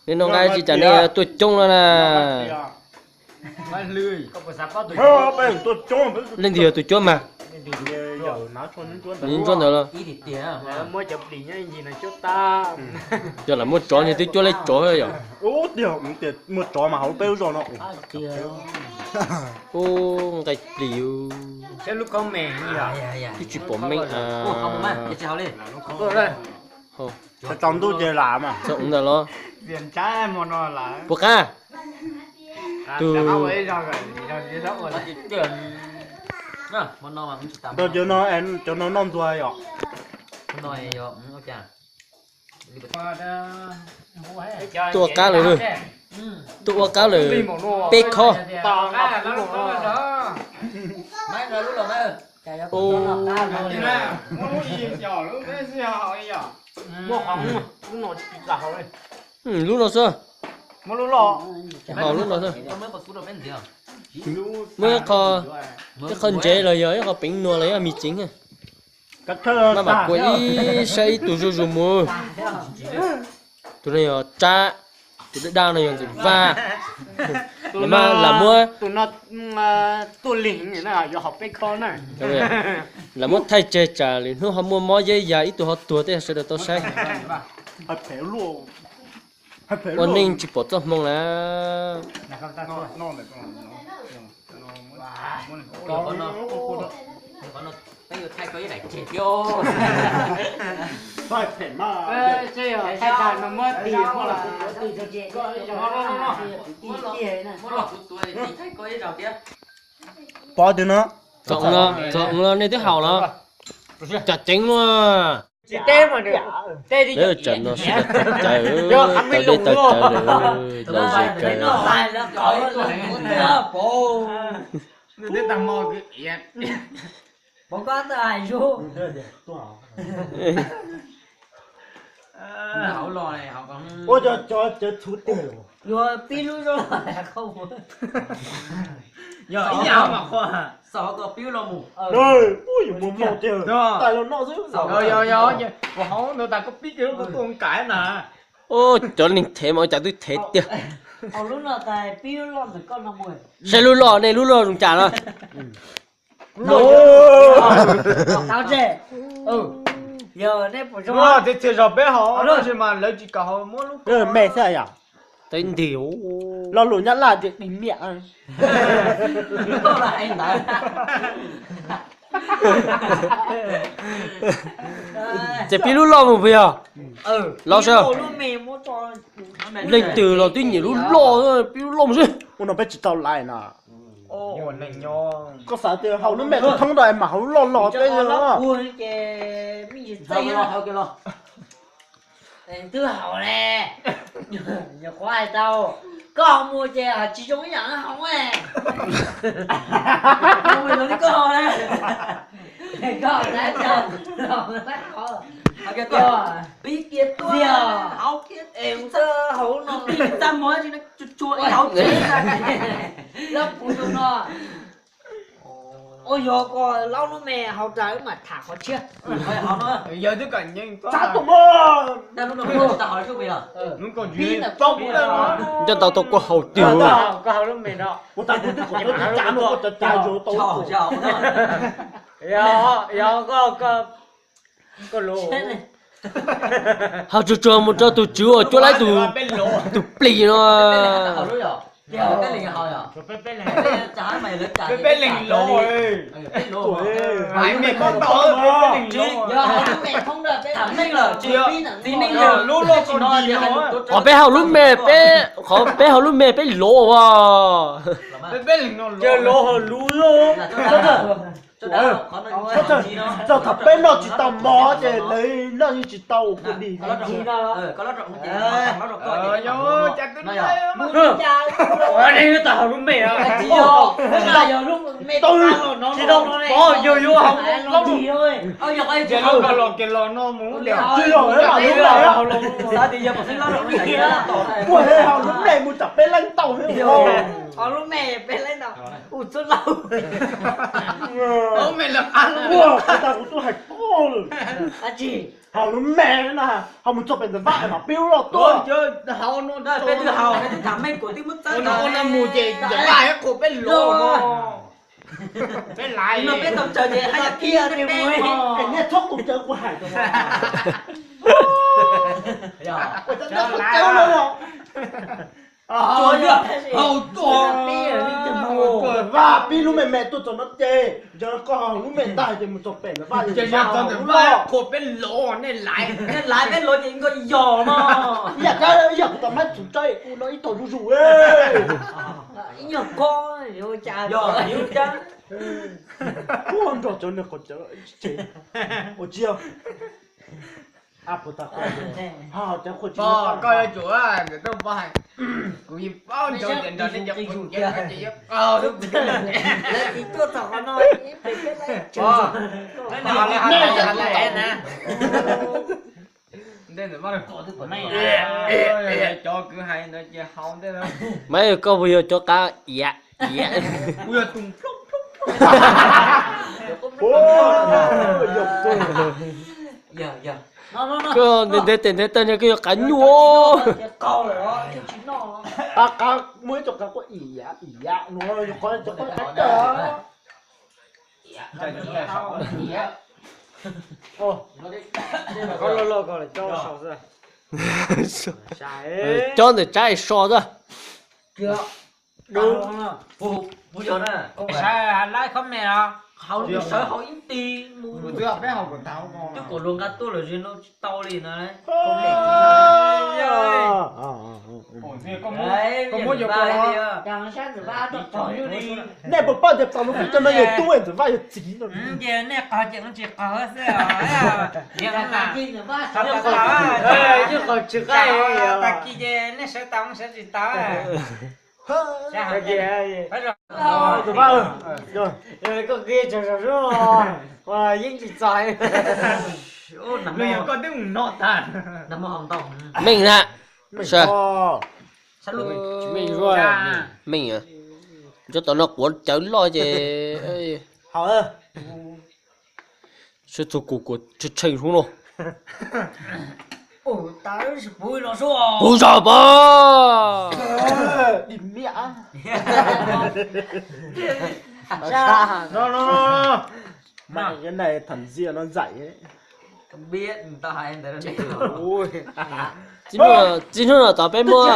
Nej noj nqaij tsis cas nej tuaj coob no na. Leej twg yog tus cuab mas? Nws ntsuab ntawd los? Yog lam muaj tsov nws twb cuab leb tsov yom. Muaj tsov mas hauv peb lub zos no. Ub, nqaij plis. Twb tsis pom meej. Tsaus ntuj ces lam mas. Txog ntawd los? Puas qab? Tus cov no noj ntxuag yom. Tuaj ua qab lawm, tuaj ua qab lawm. Peb khob. Lub no xwb. Haus lub no xwb. Muab ib qho, ib qho ntsev los yog ib qho peev nua los yog me tseev. Maj mam kuas ib saib ib tug zuj zus mus. Tus no yog Tsab, tus daj daj no yog Ntxawm Vaj. Lam muab, lam muab thaij tseg tsam lwm hnub ho muaj mob yeb yas ib tug ho tuag tej sawv daws tau saib. Ua neej tsis pom txoj hmoo na. Pov twg no? Txog no, txog no nej twb haus los? Cov ceev no. Txawm no sib tawv, tau dej tau cawv lawm, los ze kawg. Ua cov cov txhuv twg? Yuav pib lub zog. Yog ib yam mas qhua. Xav koj pib los mus. Ub, yuav mus mus tiag, tais los noj xwb. Yog, yog, yog, kuv hauv ntawd tas koj pib kiag lub koj tuaj nkaim na. Ub, cov neeg thev mas ua cas twb thev tiag. Saib lub loj, nej lub loj zoo cas no. Txiav txiav zog peb haus, tab sis mas lawv tsis kam haus, muab lub me xwb yom. Teb ntig. Lo lus Nyab Laj tias đi miệng. Ces pib lub loj mus puas yog? Los saib. Leej twg los twb nyiam lub loj, pib lub loj mus xwb. Ua no peb tsis tau lais na. Koj xav tias haus lub me thoob rau mas haus lub loj los peb. Twb haus le, nyuam qhuav hais tau, koj mus ces tsis zoo ib yam haus. Koj li koj, koj pib tias tuaj haus kiag, es mus txog hauv no txaj muag tsis tshua ib hauv tsev. Lab puv tus no. Ua yog koj laub lub me haus tas wb mam tham qhov tshiab. Yawg twb kam nyeem txog tus mog. Nco ntau tau koj haus tiag. Koj haus lub me no. Yog, yog koj, koj Haus tsuag tsuag mus rau tus tswv uas cuab laib tus plis no. Qhov peb haus lub me peb, qhov peb haus lub me peb lov as. Txog thaum peb noj tsis tau mov ces lawv noj yeej tsis tau ua kuv dim. Tsis tau, yog yuav haus lub me, muaj haus lub me mus tsam peb leej tau. Haus lub me peb leej tau, ua txhua lauj. Ua, kuv tau kuv tub hais. Hauv lub me na, hauv mus txog pem ntawm vaj mas peb lub loj tuaj. Peb twb haus, peb twb tham meej kuv twb muab txawb no mus ces ntawm vaj qhuas peb lov. Peb laiv no peb tau tsaws ces haj yam kiag peb. Es nej txhob kuv cawv kuv hais rau. Vaj pib lub me me tuaj txog no ces nco koj haus lub me tag ces mus txog pem ntawm vaj ces vaj qhuas peb lov, nej laiv, nej laiv peb lov ces nkoj yog no. Ib yam kab ib yam kuv tus mab txwv tsaib kuv no ib tog zuj zus. Ib nyuag koj yuav ua cas, yuav ua cas. Ua nrog cov niag qhov cawv ua tsis yog. Koj yuav tsum, kuv yeej paub ntsoov tias nrog nej cov qus ces yuav qaug xwb. Lawv tsis tuaj txog qhov no, nej cov kwv hais ntawd ces haus ntej. Maiv, koj puas yog cov qav iav iav? Koj ntev ntev tes ntev taw no koj yog qav nyuj. Qav, qav, muaj ib tug qav quaj iav iav no, qhov, qhov, qhov, qhov loj loj ko lawm coj sau xwb. Cov ntawm tsab so xwb. Sawv hais laiv comment os, haus lub sawv haus ib nti mus. Twb kom luag nqa tuaj lawm, zis no tsis tau li no. Nej puas paub tias Paj Lug Kub cov no yog tub, Ntxawm Vaj yog txiv no? Ces nej qaug ces kuv tsis qaug xwb os. Yeej qaug tsis qaij, tag kis ces nej sawv tau sawv tsis tau. Ntxawm Vaj, koj kiag tsaug zog xwb, yeej tsis txog. Meej na. Meej, meej, cov tom no quav cawv loj ces sib txuag kuv kuv tshee tshee zoo no. Puv zog pab. Txij hnub no tod peb muab,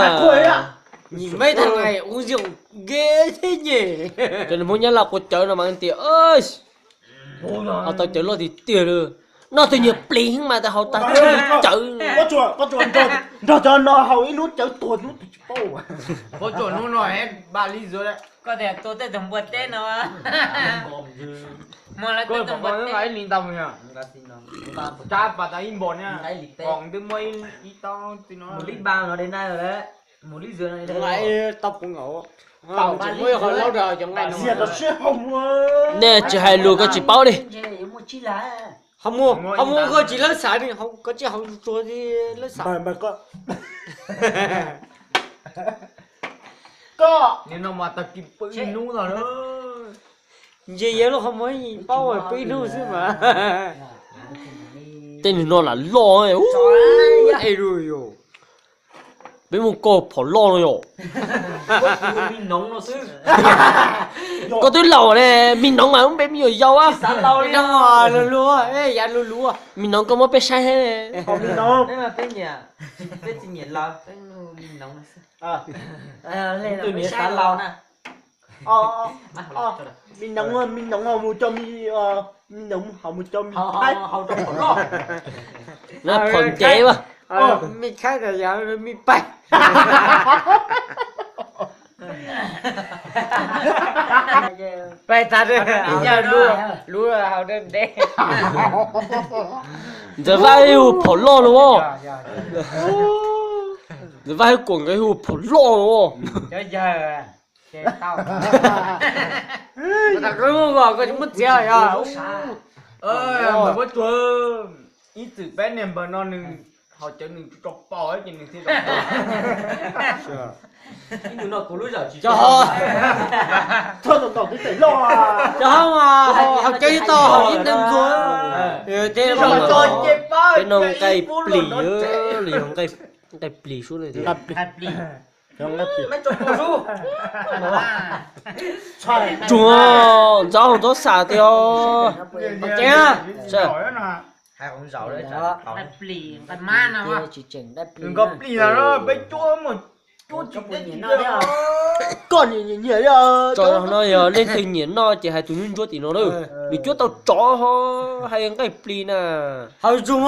nyias meb tag nqaij ua zoo nkev thiab nyem. Cov niag Hmoob Nyab Laj quav cawv no mas tias, ho tau cawv loj tiag tiag li. Noj twg nyias plis mas tas haus tag cawv. Nrog cov no haus ib hnub cawv tuag hnub twg tsis paub. Hnub no npaj li zuag. Koj tias tua tej tug npua teb no. Muaj lawv tua tej tug npua teb li ntau. Tsab pas tas ib npos na, qos twb muaj ib tau. Mus li npaj no de na, mus li zuag no. Tau puv nkaus. Nej tsis hais lus koj tsis paub li. Ho mus, ho mus koj tsis lawv xav li, koj tsis haus tsuag tsuag lawv xav. Koj, nim no mas tag kis pw ib hnub no. Ntsia yog lub qhov muag paub pw ib hnub xwb mas. Tej niag no lam loj, ua, es lus yus. Peb muaj koj phom loj no yom. Koj twb laus ne, me noov mas lub npe me nyuam yaus a. Lus lus, yav lus lus. Me noov koj muab peb saib thiab. Me noov, me noov mus coj me, me noov mus coj me, phom ncev, me khaib tas yog me paib. Paib tas, lub hauv dawb ntev. Ntxawm Vaj hu phom loj no. Ntxawm Vaj hu kuam nkawd hu phom loj no. Ntxawm Vaj, ib txwm peb niag npawg no nws haus cawv nws tsis tau paus ces nws thiaj tsis tau. Cov ho, cov ho mas haus cawv tau haus ib ntees ntxuag. Peb noj nqaij plis, los yog nqaij plis sub ne tiag. Tsuag ntxov ntxov xav tiag. Koj nyiam nyiam, tso no yog leej twg nyiam noj ces hais tus ntsuab tim no na. Nws cuab tau tsov ho hais nqaij plis na. Hau zoo,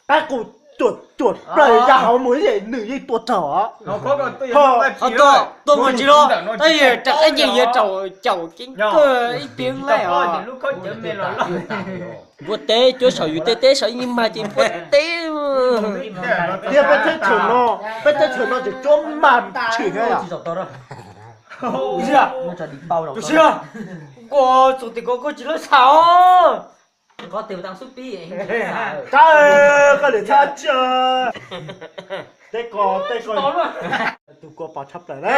pab kuv tuam plaws ya hauv mus es nws yeej tua raug. Ho tuaj mus tsis los, tab sis rau qab nceeg yuav rau caum ceeb kawg ib piav laij os. Npua teb cuab saum yus tej teb saum ib nyuag mag ces npua teb. Tias peb teb chaws no, peb teb chaws no tseem cuab mag tshwm thiab yom. Tus siab, tus siab, koj txog tim ko koj tsis lawv xav os. Koj lwm thaj tsam, tej ko tej ko, tus ko pom tshaj plaws na.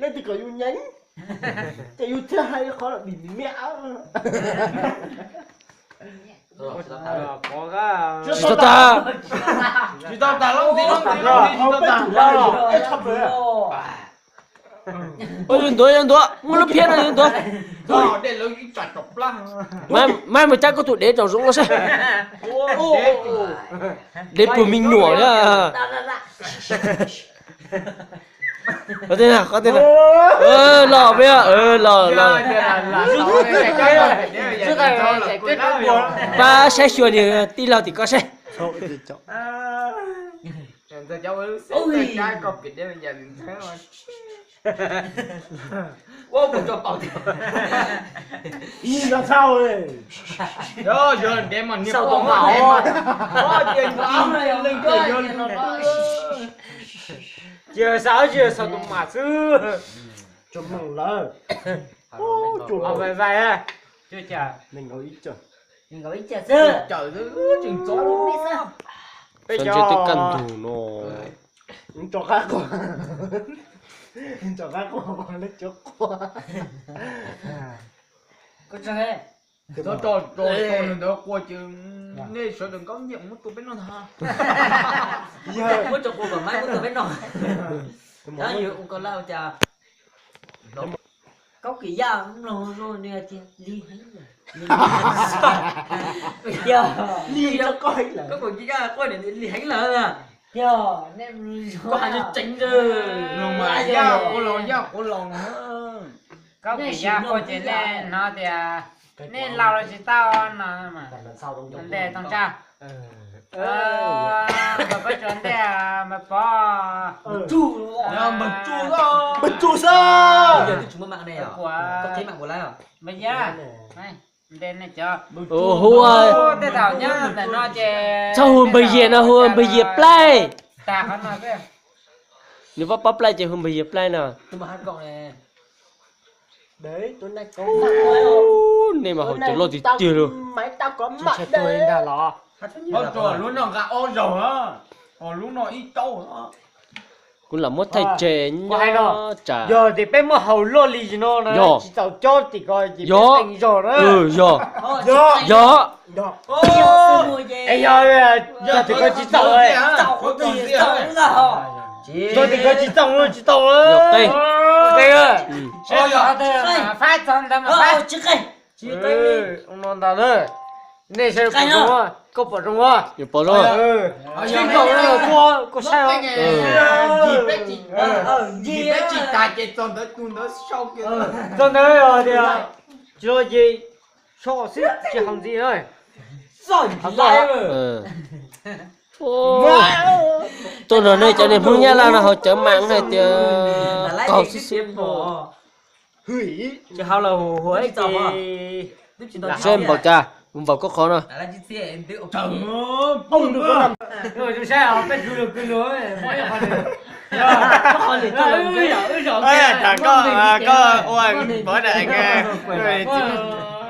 Leej twg kom yus nyeem, ces yus thiaj hais qhov los dim miam. Tsis tau tas, tsis tau tas, lub ntiav lub ntiav lub ntiav tsis tau tas. Ua yuav ntuav yuav ntuav, muaj lub phiab no yuav ntuav. Maj mus cab koj tus dev rau zoov los seb. Dev puag me nyuam thiab. Qhov twg na, qhov twg na? Los peb, los los. Pab saib xyuas niag tij laug tim ko seb. Cia xav tsis xav tus mam xwb. Vais vais, nees nkaum ib xwb. Peb cov twb kaj ntug no. Tso qab qua, tso qab qua, leej twg qua. Tso tso nws ntawd qua ces nej sawv daws nkaub nyiam muab tua peb noj ntag. Muab tso qua kom mab muab tua peb noj. Yog ua ko lawm cas. Kaub kis yaj mloog zoo nws tias li heev lawm. Yog li, kaub kis yaj quaj nws li heev lawm. Yog nej, koj hais tseeb, yaj quaj los yaj quaj los. Kaub kis yaj quaj ces nej hnov tias nej laus los tsis tau no mas. Ntej tooj tsaj, kom peb tsuas ntej npawg Pov, npawg Tsuj xwb. Npawg Yaj, ntej nej cov, hu, tej thaum nyob ntawm no ces txhob hu npawg Yias no, hu npawg Yias Plaij. Tag qhov no xwb. Nws Pov Plaij ces hu npawg Yias Plaij no. Nej mas haus cawv loj tiag tiag li. Lub no nqa ob zaug, lub no ib zaug. Kuv lam muab thaij tseg nyob tsam. Yog tias peb muab haus loj li no na, tsis txaus cob tim ko ces peb teem zog na. Yog, yog, yog. Yog, yog tim ko tsis txaus, yog tim ko tsis txaus tsis tau. Qe, qe, tsis qe. No ntag na. Nej saib, koj pom zoo a? Pom zoo. Sib nkaus no, koj saib os. Peb tsis tas ces txog ntawd tus ntawd sau kiag. Txog ntawd tias tsis los ces so xwb tsis haus ntxiv na. Tuaj nrog nej cov niag Hmoob Nyab Laj no haus cawv mas hais tias kaug xwb xwb. Tsis haus los hu hu ib ces seb npaum cas, npaum koj qhov no. Saib peb kwv lug kwv lug, koj ua pov da.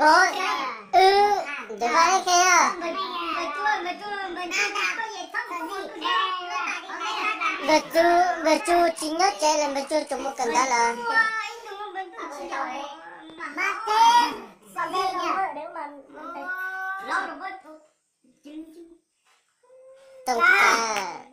Ov, wb, ntawm vaj ib qhe na. Npawg Tsu, npawg Tsu tsis nyob tsev lawm, npawg Tsu tseem mus kawm ntawv lawm. Toom tas.